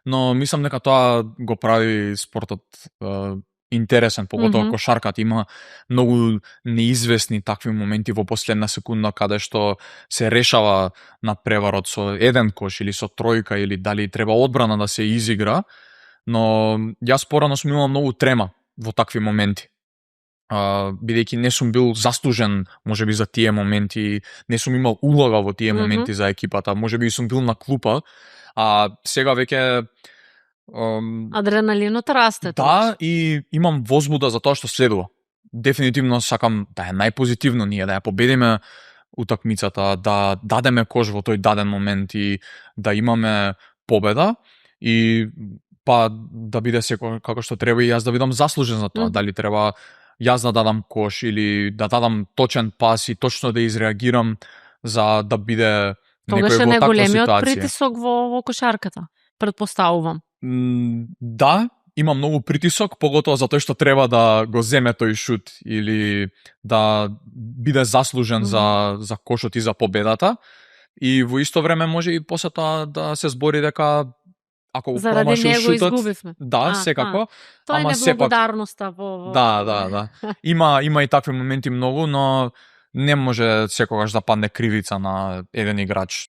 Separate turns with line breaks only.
но мислам дека тоа го прави спортот интересен, поготово кошарката има многу неизвестни такви моменти во последна секунда каде што се решава надпреварот со еден кош или со тројка или дали треба одбрана да се изигра, но јас порано сум имал многу трема во такви моменти. Бидејќи не сум бил заслужен можеби за тие моменти, не сум имал улога во тие моменти за екипата, можеби сум бил на клупа, а сега веќе
адреналинот расте.
Да, и имам возбуда за тоа што следува. Дефинитивно сакам да е најпозитивно ние, да ја победиме утакмицата, да дадеме кош во тој даден момент и да имаме победа и па да биде секој како што треба и јас да бидам заслужен за тоа. Дали треба јас да дадам кош или да дадам точен пас и точно да изреагирам за да биде некој во таква ситуација. Тогаш е
најголемиот притисок во кошарката, предпоставувам.
Да, има многу притисок, поготово затоа што треба да го земе тој шут или да биде заслужен за кошот и за победата. И во исто време може и после тоа да се збори дека ако го промашил шутот,
изгубивме.
Да, секако.
Тоа е неблагодарноста во
Да. Има и такви моменти многу, но не може секогаш да падне кривица на еден играч.